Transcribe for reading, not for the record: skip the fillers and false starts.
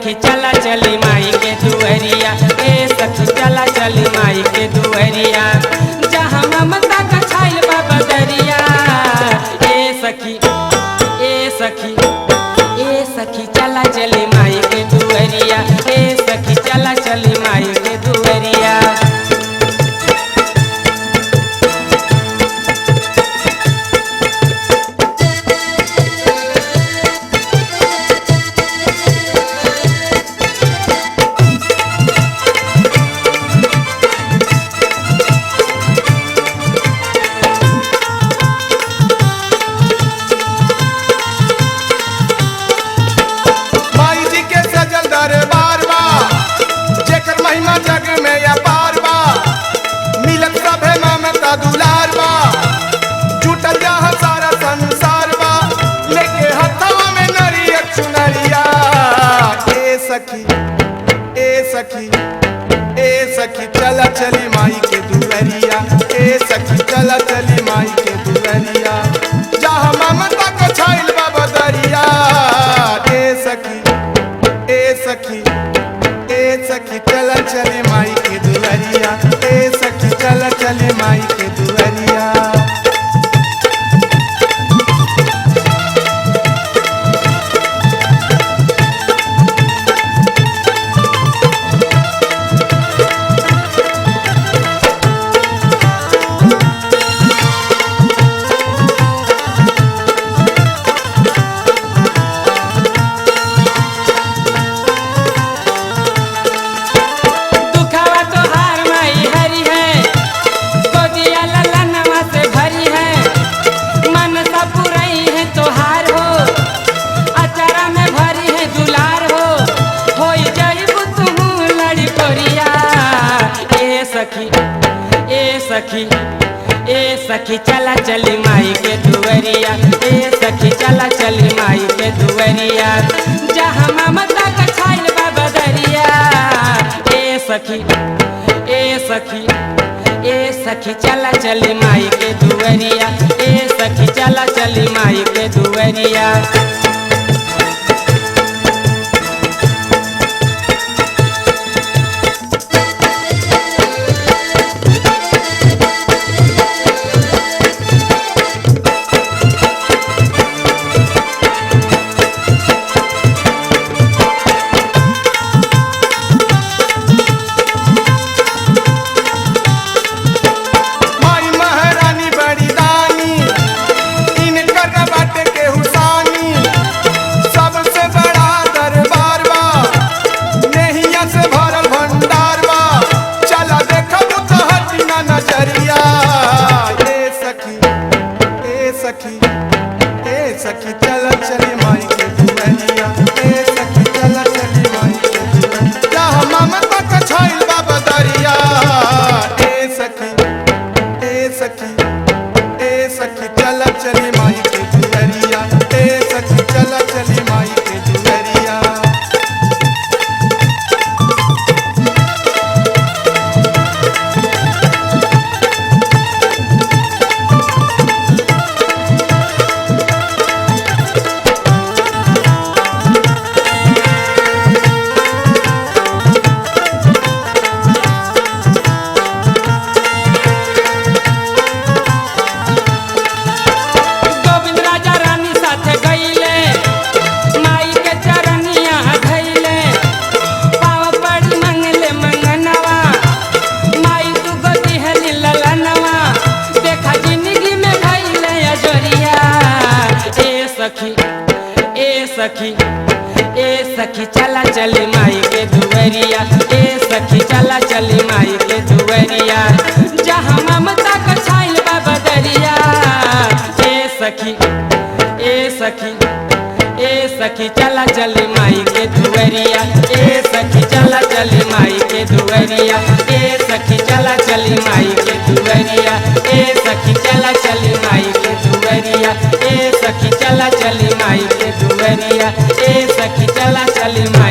सखी चला चली माई के दुअरिया, ए सखी चला चली माई के दुअरिया। जहाँ ममता का छाइल बा बदरिया, ए सखी ए सखी ए सखी चला चली माई के दुअरिया, ए सखी चला चली माई के दुअरिया। माई जी के सजल दरबार बा, जेकर महिमा जग में अपार बा। मिलत सभे ममता दुलार बा, जुटल जहाँ सारा संसार बा। लेके हथवा में नरिया चुनरिया, ए सखी ए सखी ए सखी चला चली माई के दुअरिया, ए सखी चला चली माई के दुअरिया। जहाँ ममता के छाइल बा बदरिया, ए सखी ए सखी ए सखी चला चली माई के दुअरिया, ए सखी चला चली माई के दुअरिया। दुखावा तोहार माई हरी है, गोदिया ललनवा से भरी है। मनसा पुरई है तोहार हो, अचारा में भरी है दुलार हो। होई जइबू तुहू लड़ी कोरिया, ए सखी ए सखी ए सखी चला चली माई के दुअरिया, ए सखी चला चली माई के दुअरिया। जहाँ ममता का छाइल बा बदरिया, ए सखी ए सखी ए सखी चला चली माई के दुअरिया, ए सखी चला चली माई के दुअरिया। माई महारानी बड़ी दानी, इनकर बाटे के हुसानी। सबसे बड़ा दरबार बा, नेहिया से भरल भंडार बा। चला देखब तो हटी ना नजरिया, ए सखी ए सखी ए सखी चला चली माई के दुअरिया, ए सखी चला चली माई के दुअरिया। जहाँ ममता के छाइल बा बदरिया, ए सखी ए सखी ए सखी चला चली माई के दुअरिया, ए सखी चला चली माई के दुअरिया। गोविंद राजा रानी साथे गईले, माई के चरनिया धइले। पाँव पड़ी मंगले मंगनवा, माई तू गोदी हली ललनवा। देखा जिंदगी में भइले अजोरिया, ए सखी ए सखी ए सखी चला चली माई के दुअरिया, ए सखी चला चली माई के दुअरिया। जहाँ ममता का छाइल बा बदरिया, ए सखी ए सखी ए सखी चला चली माई के दुअरिया, ए सखी चला चली माई के दुअरिया, ए सखी चला चली माई के दुअरिया, ए सखी चला चली माई के दुअरिया, ए सखी चला चली माई के दुअरिया, ए सखी चला चली माई।